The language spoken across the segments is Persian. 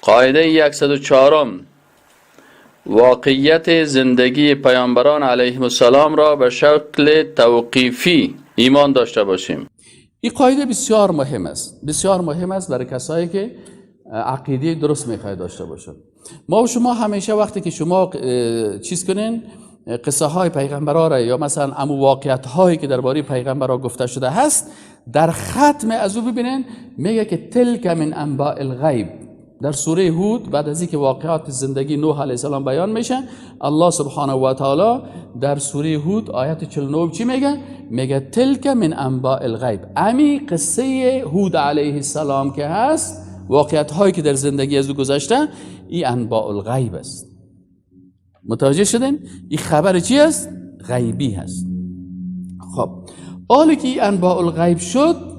قاعده 104، واقعیت زندگی پیامبران علیهم السلام را به شکل توقیفی ایمان داشته باشیم. این قاعده بسیار مهم است، بسیار مهم است برای کسایی که عقیده درست میخواد داشته باشند. ما و شما همیشه وقتی که شما چیز کنین، قصه های پیغمبرا را یا مثلا امو واقعیت هایی که درباره پیغمبرا گفته شده هست، در ختم از او ببینین میگه که تلک من انباء الغیب. در سوره هود بعد از اینکه واقعات زندگی نوح علیه السلام بیان میشه، الله سبحانه و تعالی در سوره هود آیت 49 چی میگه؟ میگه تلک من انباء الغیب. امی قصه هود علیه السلام که هست، واقعیت هایی که در زندگی از او گذشته، این انباء الغیب است. متوجه شدین؟ این خبر چی است؟ غیبی هست. خب حالی که این انباء الغیب شد،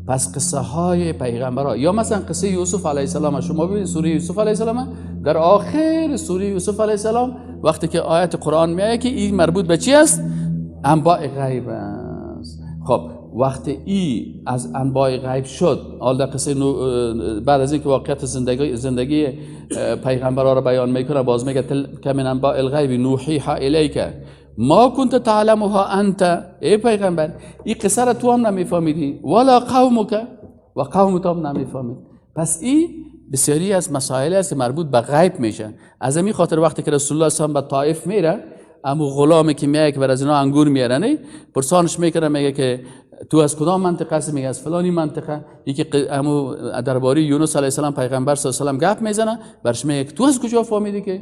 پس قصه های پیغمبرها یا مثلا قصه یوسف علیه السلام، شما ببینید سوره یوسف علیه السلام، در آخر سوره یوسف علیه السلام وقتی که آیت قرآن میایه که این مربوط به چی است؟ انباء غیب است. خب وقتی ای از انباء غیب شد، حال در قصه بعد از اینکه واقعیت زندگی پیغمبرها را بیان میکنه، باز میگه تلک من انباء الغیب نوحیها الیک ما کنت تعلمها انت. ای پیغمبر، این قصه را تو هم نمیفهمیدی، ولا قومک، و قوم تو هم نمیفهمید. پس این بسیاری از مسائل است مربوط به غیب میشه. از این خاطر وقتی که رسول الله صلی الله علیه و به طائف میره، امو غلامی که میاد که بر از اینا انگور میاره، نه پرسانش میکنه، میگه که تو از کدام منطقه هستی؟ میگه از فلانی منطقه. یکی امو درباره یونس علیه السلام پیغمبر صلی الله علیه و گپ میزنه، برش میگه تو از کجا فهمیدی که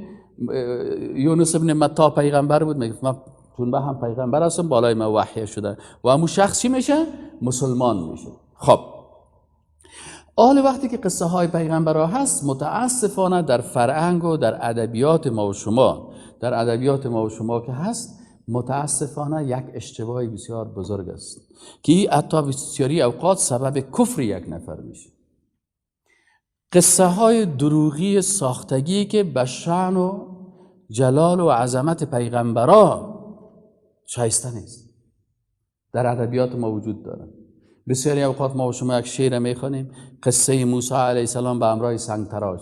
یونس ابن متی پیغمبر بود؟ میگه من چون به هم پیغمبر هستم، بالای من وحی شده. و امو شخص چی میشه؟ مسلمان میشه. خب حال وقتی که قصه های پیغمبرها هست، متاسفانه در فرهنگ و در ادبیات ما و شما، در ادبیات ما و شما که هست، متاسفانه یک اشتباهی بسیار بزرگ است که این حتی بسیاری اوقات سبب کفر یک نفر میشه. قصه های دروغی ساختگی که به شأن و جلال و عظمت پیغمبرا شایسته نیست، در ادبیات ما وجود داره. بسیاری اوقات ما و شما یک شعر میخوانیم، قصه موسی علیه السلام به همراه سنگتراش،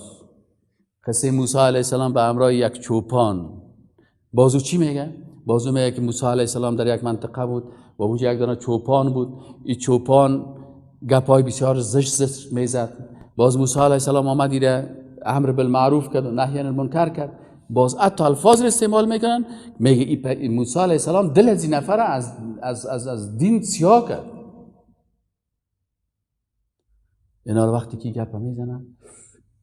قصه موسی علیه السلام به همراه یک چوپان. بازو چی میگه؟ بازو میگه که موسی علیه السلام در یک منطقه بود و اونجا یک دانه چوپان بود. این چوپان گپای بسیار زشت زشت میزد. باز موسی علیه السلام آمد ایره امر بالمعروف کرد و نهی عن المنکر کرد. باز حتی الفاظ رو استعمال میکنن، میگه ای موسی علیه السلام دل از این نفر از دین سیاه کرد. اینا رو وقتی که گپ میزنن،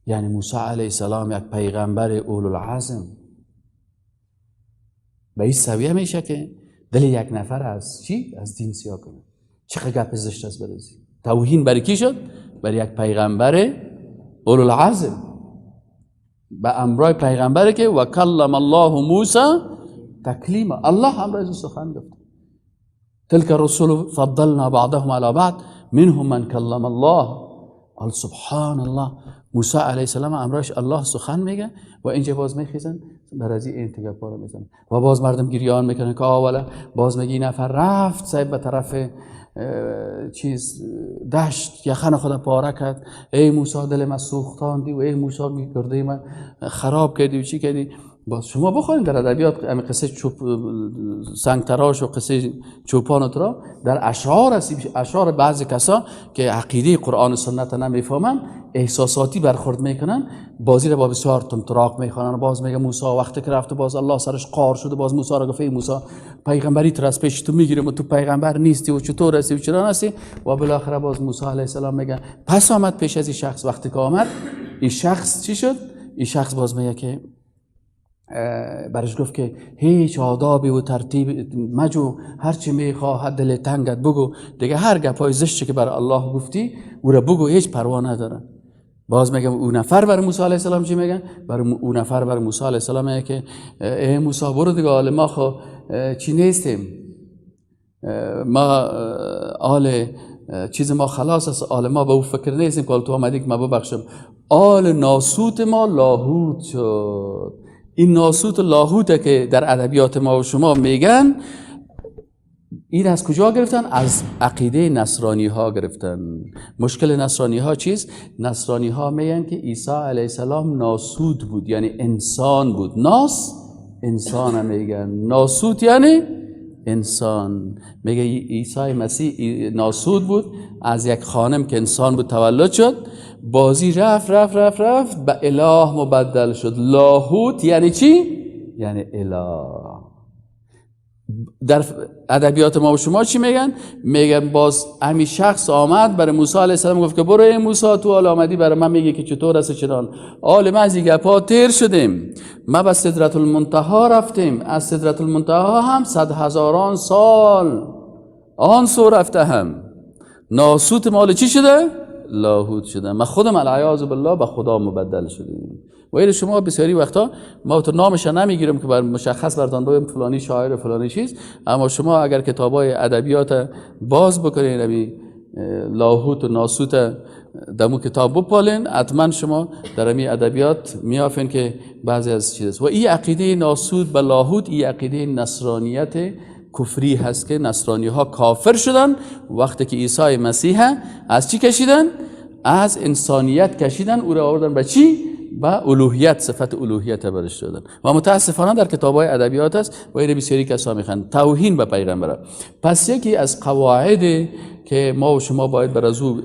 یعنی موسی علیه السلام یک پیغمبر اولوالعزم به این سویه میشه که دل یک نفر از چی؟ از دین سیاه کنه. چقدر گپ زشت است برازی. توهین برای کی شد؟ برای یک پیغمبر اولوالعزم، به امرای پیغمبر که و کلم الله موسی تکلیما، الله امرای او سخن گفت. تلك الرسل فضلنا بعضهم على بعض منهم من کلم الله. قال سبحان الله، موسی علیه السلام امرش الله سخن میگه و اینجا باز میخیزن برازی این تگپا رو میزنن و باز مردم گریان میکنن که آولا باز میگه این نفر رفت صاحب به طرف چیز دشت یخن خود پاره کرد، ای موسی دل من سوختاندی و ای موسی گرده من خراب کردی و چی کردی. باز شما بخونید در ادبیات همین قصه چوب سنگ تراش و قصه چوپان و ترا در اشعار است. اشعار بعضی کسا که عقیده قرآن و سنت نمیفهمن، احساساتی برخورد میکنن، بازی رو با بسیار تمطراق میخوانن. باز میگه موسی وقتی که رفت باز الله سرش قار شد، باز موسی را گفت ای موسی پیغمبری تو از پیش تو میگیرم و تو پیغمبر نیستی و چطور هستی و چرا هستی. و بالاخره باز موسی علیه السلام میگه پس آمد پیش از این شخص. وقتی که آمد این شخص چی شد؟ این شخص باز میگه که برش گفت که هیچ آدابی و ترتیب مجو، هرچی میخواهد دل تنگت بگو، دیگه هر گپای زشتی که بر الله گفتی او را بگو، هیچ پروا نداره. باز میگم او نفر بر موسی علیه السلام چی میگن؟ بر او نفر بر موسی علیه السلام میگه که ای موسی برو دیگه، حال ما خو چی نیستیم، ما آل چیز ما خلاص است، آل ما به او فکر نیستیم که تو آمدی که ما ببخشم. آل ناسوت ما لاهوت شد. این ناسوت لاهوته که در ادبیات ما و شما میگن. این از کجا گرفتن؟ از عقیده نصرانی ها گرفتن. مشکل نصرانی ها چیست؟ نصرانی ها میگن که عیسی علیه السلام ناسوت بود، یعنی انسان بود. ناس انسان میگن، ناسوت یعنی انسان. میگه عیسی مسیح ناسوت بود، از یک خانم که انسان بود تولد شد، بازی رفت رفت رفت رفت به اله مبدل شد. لاهوت یعنی چی؟ یعنی اله. در ادبیات ما و شما چی میگن؟ میگن باز همین شخص آمد برای موسی علیه السلام گفت که برو ای موسی، تو حال آمدی برای من میگی که چطور است چنان. آل ما از این گپا تیر شدیم، ما به سدرة المنتها رفتیم، از سدرة المنتها هم 100,000 سال آن سو رفته، هم ناسوت مال چی شده؟ لاهوت شده. ما خودم العیاذ بالله به خدا مبدل شدیم. و این شما بسیاری وقتا ما تو نامش نمیگیرم که بر مشخص براتون بگم فلانی شاعر فلانی چیز، اما شما اگر کتابای ادبیات باز بکنین، امی لاهوت و ناسوت دمو کتاب بپالین، حتما شما در امی ادبیات میافین که بعضی از چیز است. و این عقیده ناسوت به لاهوت، این عقیده نصرانیت کفری هست که نصرانی ها کافر شدن وقتی که عیسی مسیح از چی کشیدن؟ از انسانیت کشیدن، او را آوردن به چی؟ به الوهیت، صفت الوهیت برش دادن. و متاسفانه در کتاب‌های ادبیات است و این بسیاری کسا میخوان توهین به پیغمبر. پس یکی از قواعد که ما و شما باید بر از او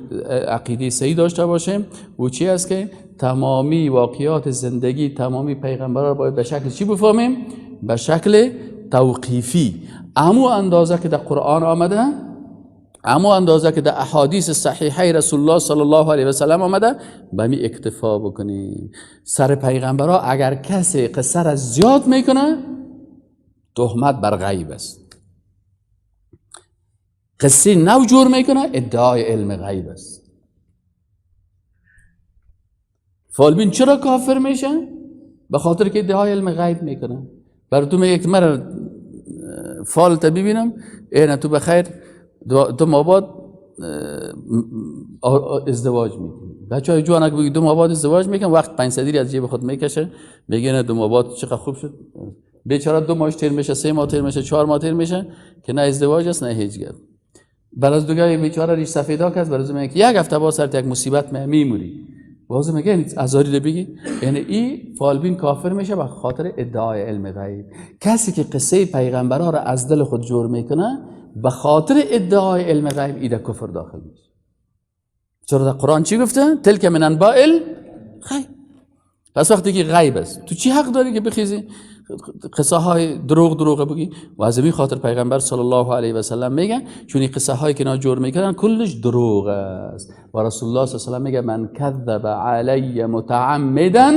عقیده صحیح داشته باشیم و چی است که تمامی واقعیات زندگی تمامی پیغمبران را باید به شکل چی بفهمیم؟ به شکل توقیفی. امو اندازه که در قرآن آمده، امو اندازه که در احادیث صحیحه رسول الله صلی الله علیه و سلم آمده، به می اکتفا بکنیم. سر پیغمبرها اگر کسی قصه را زیاد میکنه، تهمت بر غیب است. قصه نو جور میکنه، ادعای علم غیب است. فالبین چرا کافر میشه؟ به خاطر که ادعای علم غیب میکنه. بر تو میگه که من فال تا ببینم، اینه تو بخیر دو ماه بعد ازدواج میکنی. بچه های جوان اگه بگی 2 ماه بعد ازدواج میکنن، وقت 500 از جیب خود میکشه، میگه نه 2 ماه بعد چقدر خوب شد. بیچاره 2 ماهش تیر میشه، 3 ماه تیر میشه، 4 ماه تیر میشه که نه ازدواج است نه هیچ گپ. بعد از دیگه بیچاره ریش سفیدا که از میگه که یک هفته بعد سرت یک مصیبت میموری. باز میگه ازاری رو بگی، یعنی این فالبین کافر میشه به خاطر ادعای علم غیب. کسی که قصه پیغمبرها را از دل خود جور میکنه به خاطر ادعای علم غیب، ایده کفر داخل میشه. چرا در قرآن چی گفته؟ تلک من انباء الغیب. پس وقتی که غیب است، تو چی حق داری که بخیزی قصه های دروغ بگی؟ و از این خاطر پیغمبر صلی الله علیه و سلم میگه چون این قصه هایی که اینا جور میکردن کلش دروغ است. و رسول الله صلی الله علیه و سلم میگه من کذب علی متعمدا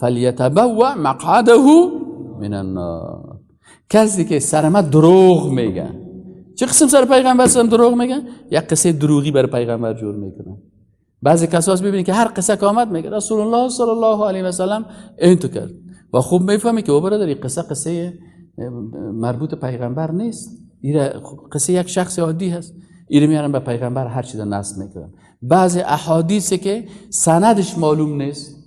فلیتبوأ مقعده من النار. کسی که سر ما دروغ میگه، چه قسم سر پیغمبر صلی الله علیه و دروغ میگه؟ یک قصه دروغی بر پیغمبر جور میکنه. بعضی کساس میبینی که هر قصه که آمد میگه رسول الله صلی الله علیه و سلم این تو کرد و خوب میفهمی که او برادر این قصه مربوط پیغمبر نیست، این قصه یک شخص عادی هست. این میارن به پیغمبر هر چیز نصب میکنن. بعضی احادیث که سندش معلوم نیست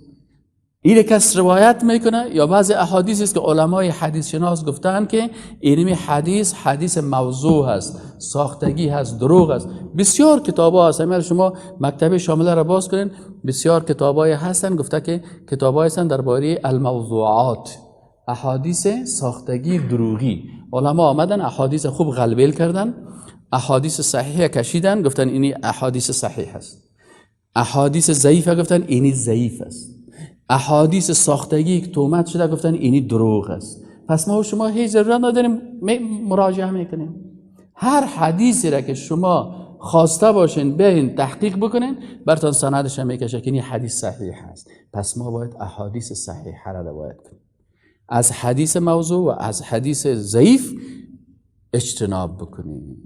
این کس روایت میکنه، یا بعضی احادیث است که علمای حدیث شناس گفتن که اینمی حدیث حدیث موضوع هست، ساختگی هست، دروغ است. بسیار کتاب‌ها هست، اگر شما مکتبه شامله را باز کنین بسیار کتابای هستن گفته که کتابای هستن درباره الموضوعات، احادیث ساختگی دروغی. علما آمدن احادیث خوب غلبیل کردن، احادیث صحیح کشیدن، گفتن اینی احادیث صحیح است. احادیث ضعیف گفتن اینی ضعیف است. احادیث ساختگی که تهمت شده گفتن اینی دروغ است. پس ما و شما هیچ ضرورت نداریم مراجعه میکنیم. هر حدیثی را که شما خواسته باشین بیاین تحقیق بکنین، براتون سندش هم میکشه که این حدیث صحیح است. پس ما باید احادیث صحیح را روایت کنیم، از حدیث موضوع و از حدیث ضعیف اجتناب بکنیم.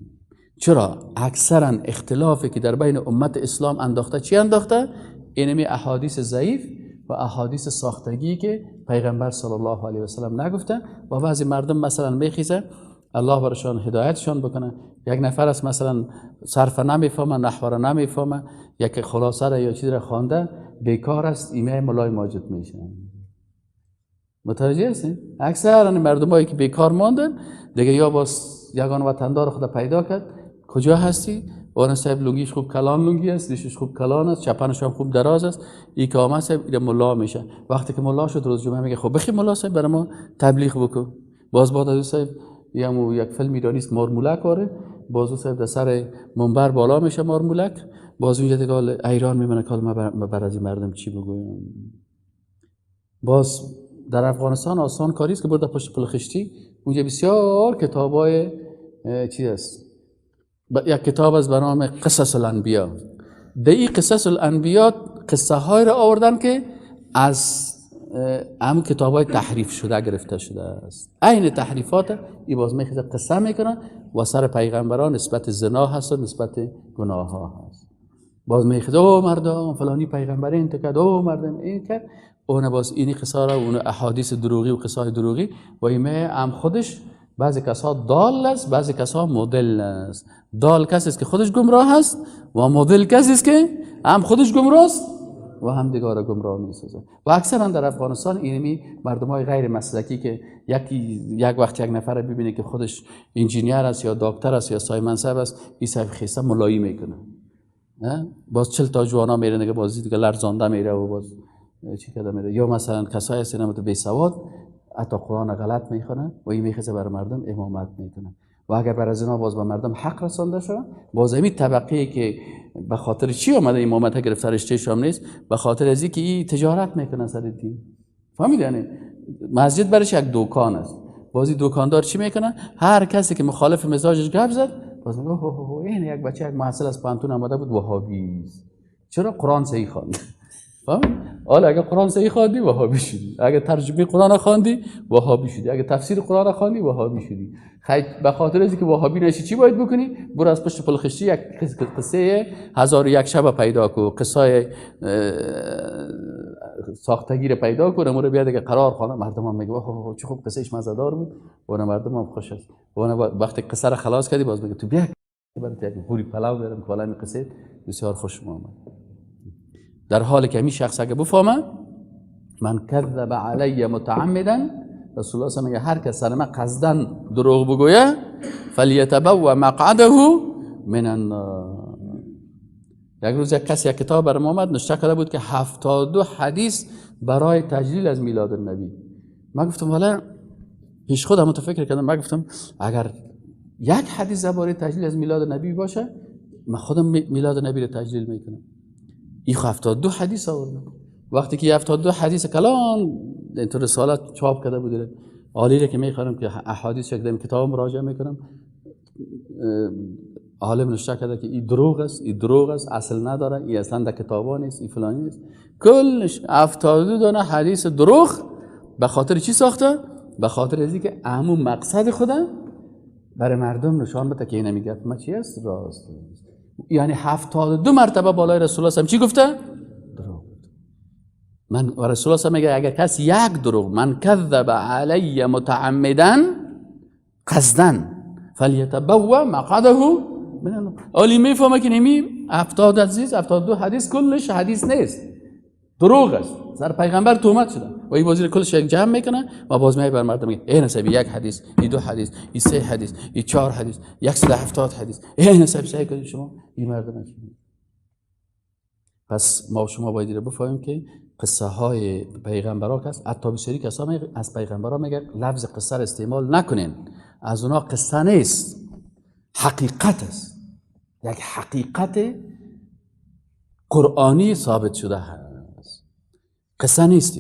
چرا؟ اکثرا اختلافی که در بین امت اسلام انداخته چی انداخته؟ اینمی احادیث ضعیف و احادیث ساختگی که پیغمبر صلی الله علیه و سلم نگفته. و بعضی مردم مثلا میخیزه، الله برشان هدایتشان بکنه، یک نفر است مثلا صرف نمیفهمه، نحو را نمیفهمه، یک خلاصه را یا چیزی را خوانده، بیکار است، ایمه ملای ماجد میشه. متوجه هستین؟ اکثر مردمایی که بیکار ماندن دیگه یا با یگان وطندار خود پیدا کرد، کجا هستی؟ اون صاحب لنگیش خوب کلان لنگی است، ریشش خوب کلان است، چپنش هم خوب دراز است. ای که آمد صاحب ایره ملا میشه. وقتی که ملا شد روز جمعه میگه خب بخی ملا صاحب برای ما تبلیغ بکن. باز بعد از صاحب یک فیلم ایرانی است مارمولک آره، باز او صاحب در سر منبر بالا میشه مارمولک، باز اونجا دیگه ایران میمونه که من بر از این مردم چی بگویم. باز در افغانستان آسان کاری است که برده پشت پل خشتی، اونجا بسیار کتابای چیز است. یک کتاب از به نام قصص الانبیا. در این قصص الانبیا قصه های را آوردن که از هم کتاب های تحریف شده گرفته شده است. عین تحریفات ای باز میخیزه قصه میکنن و سر پیغمبران نسبت زنا هست و نسبت گناه ها هست. باز میخیزه او مردم فلانی پیغمبر این کرد، او مردم این کرد، اون باز اینی قصه را، اون احادیث دروغی و قصه های دروغی و ایمه هم خودش. بعضی کسا دال است، بعضی کسا مدل است. دال کسی است که خودش گمراه است و مدل کسی است که هم خودش گمراه است و هم دیگه گمراه میسازه. و اکثرا در افغانستان اینمی مردم های غیر مسلکی که یک وقت یک نفر ببینه که خودش انجینیر است یا دکتر است یا صاحب منصب است، این صاحب خیسته ملایی میکنه. باز 40 تا جوانا میره دیگه، باز دیگه لرزانده میره و باز چی کده میره. یا مثلا کسایی هستن که بی سواد حتی قرآن غلط میخونه و این میخزه بر مردم امامت میکنه. و اگر بر از اینا باز به مردم حق رسانده شد، باز همین طبقه که به خاطر چی آمده امامت گرفته رشته شام نیست، به خاطر از اینکه این تجارت میکنه سر دین. فهمیدی؟ یعنی مسجد برش یک دکان است. بازی دکاندار چی میکنه؟ هر کسی که مخالف مزاجش گپ زد باز میگه این یک بچه یک محصل از پانتون آمده بود وهابی است. چرا؟ قرآن صحیح خواند. حالا اگه قرآن صحیح خواندی وهابی شدی، اگه ترجمه قرآن خواندی وهابی شدی، اگه تفسیر قرآن خواندی وهابی شدی. خیلی به خاطر از اینکه وهابی نشی چی باید بکنی؟ برو از پشت پل خشتی یک قصه 1001 شب پیدا کو، قصه ساختگی رو پیدا کن، امور بیا دیگه قرار خانه. مردم هم میگه چه خوب قصهش مزه‌دار بود و مردم هم خوش است. و وقتی قصه رو خلاص کردی باز میگه تو بیا برات یک قوری پلاو برم که والا قصه بسیار خوش آمد. در حالی که همین شخص اگه بفهمه من کذب علی متعمدا، رسول الله صلی الله علیه و آله هر کس سر من قصداً دروغ بگویه فلیتبوأ مقعده من النار. یک روز یک کسی یک کتاب برام آمد نوشته کرده بود که 72 حدیث برای تجلیل از میلاد النبی. من گفتم والا پیش خودم متفکر کردم، من گفتم اگر یک حدیث درباره تجلیل از میلاد نبی باشه من خودم میلاد نبی رو تجلیل میکنم. این 72 حدیث آوردم. وقتی که 72 حدیث کلان اینطور رسالت چاپ کرده بود، عالی رو که میخوانم که احادیث شکل کتاب مراجعه میکنم، عالم نوشته کرده که این دروغ است، این دروغ است، اصل نداره، این اصلا در کتابا نیست، این فلانی نیست. کلش 72 دانه حدیث دروغ به خاطر چی ساخته؟ به خاطر از اینکه عمو مقصد خودم برای مردم نشان بده که این میگه ما چی است؟ راست. یعنی 72 مرتبه بالای رسول الله چی گفته؟ دروغ. من و رسول الله میگه اگر کسی یک دروغ، من کذب علی متعمدا قصدا فلیتبوأ مقعده من النار. علی میفهمه که نمی 70 عزیز 72 حدیث کلش حدیث نیست، دروغ است، سر پیغمبر تهمت شده و این بازی کلش یک جمع میکنه و باز میای بر مردم میگه این نسبی یک حدیث، این دو حدیث، این سه حدیث، این چهار حدیث، 170 حدیث، این نسبی سعی کنید شما این مردم. پس ما و شما باید بفهمیم که قصه های پیغمبرا هست. حتی بسیاری کسا از پیغمبرا میگه لفظ قصه را استعمال نکنین، از اونا قصه نیست، حقیقت است، یک حقیقت قرآنی ثابت شده هست، قصه نیست.